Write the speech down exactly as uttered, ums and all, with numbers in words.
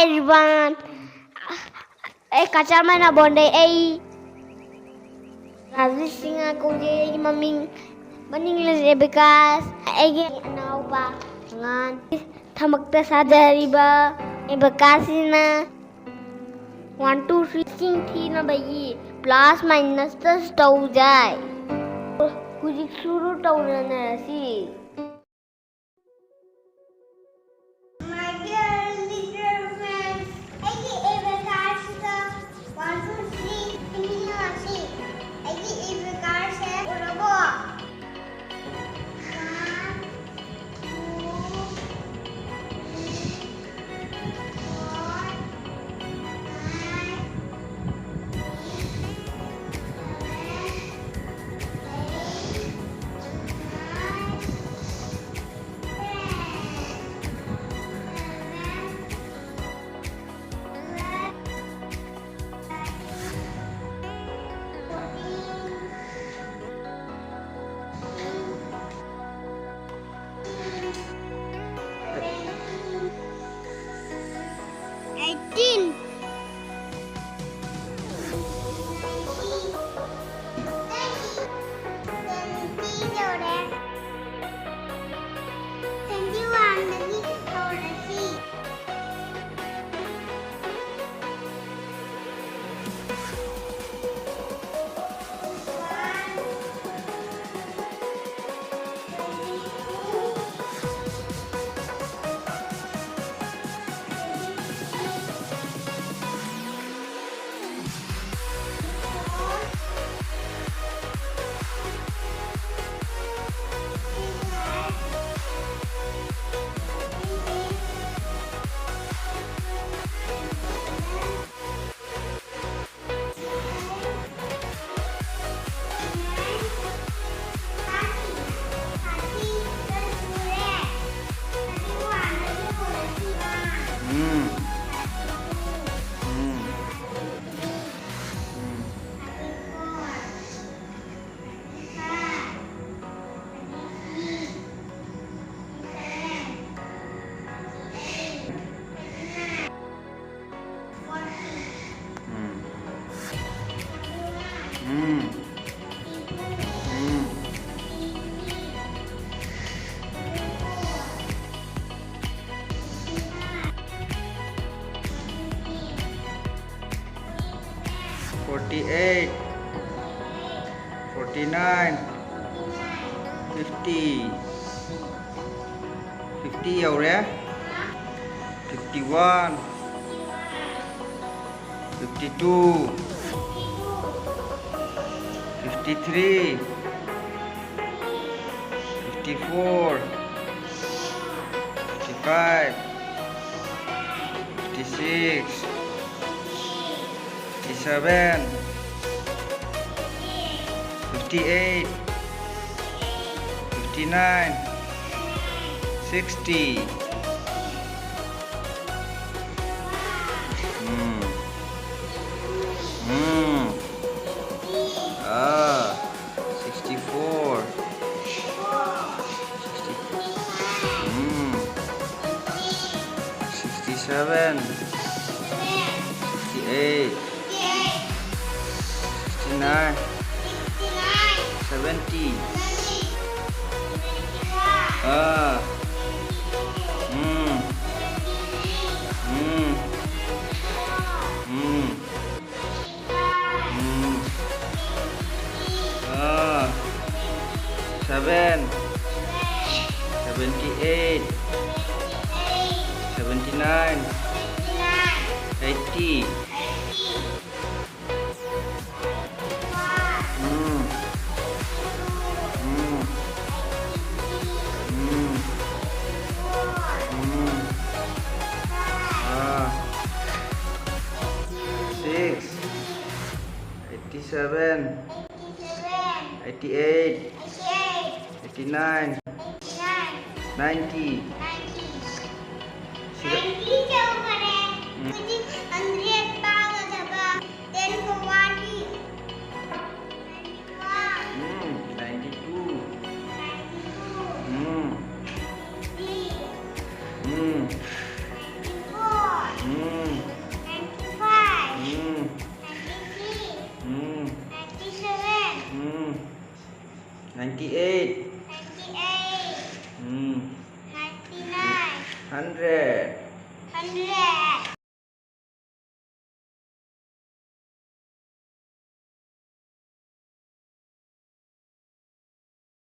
Everyone, ꯑꯩ ꯀꯆꯥꯔ ꯃꯩꯅꯥ ꯕꯣꯟꯗꯩ ꯑꯩ ꯔꯥꯖꯦꯁ ꯁꯤꯡꯍ ꯀꯧꯖꯩ꯫ ꯑꯩꯒꯤ ꯃꯃꯤꯡ ꯃꯅꯤꯡ ꯂꯩꯔꯦ ꯕꯤꯀꯥꯁ꯫ ꯑꯩꯒꯤ ꯑꯅꯥꯎꯄꯥ ꯑꯉꯥꯡ ꯊꯃꯛꯇ ꯁꯥꯖꯔꯤꯕ ꯑꯩ ꯕꯤꯀꯥꯁꯁꯤꯅ ꯋꯥꯟ ꯇꯨ ꯊ꯭ꯔꯤ ꯁꯤꯡ ꯊꯤꯅꯕꯒꯤ ꯄ꯭ꯂꯁ ꯃꯥꯏꯅꯁꯇ ꯇꯧꯖꯩ꯫ ꯍꯧꯖꯤꯛ ꯁꯨꯔꯨ ꯇꯧꯔꯅꯔꯁꯤ꯫ My dear little friends, ꯑꯩꯒꯤ ꯑꯦꯕꯦꯀꯥꯔꯁꯤꯗ ꯋꯥꯟ ꯇꯨ ꯊ꯭ꯔꯤ ꯏꯃꯤꯟꯅꯁꯤ꯫ ꯑꯩꯒꯤ ꯑꯦꯕꯦꯀꯥꯔꯁꯦ ꯎꯔꯕꯣ? One, two, three, four, five, six, seven, eight, nine, Forty nine. Fifty. Fifty ꯌꯧꯔꯦ. Fifty one. Fifty two. Fifty three. Fifty four. Fifty five. Fifty six. Fifty seven. Fifty eight. Fifty nine. Sixty. Mm. Mm. Ah. Sixty four. Sixty. Mm. Sixty seven. Sixty eight. Sixty nine. Seventy. Ah. Mm. Mm. Mm. Mm. Ah. Seven. Seventy eight. Seventy nine. Eighty. Mm. Mm. Mm. Mm. Ah. Six. Eighty seven. Eighty eight. Eighty nine. Ninety. ꯁꯤꯗ ꯎꯝ꯫ ꯎꯝ, ninety two. ꯎꯝ꯫ ꯎꯝ꯫ ꯎꯝ꯫ ꯎꯝ꯫ ꯎꯝ꯫ Ninety eight. ꯎꯝ꯫ Hundred.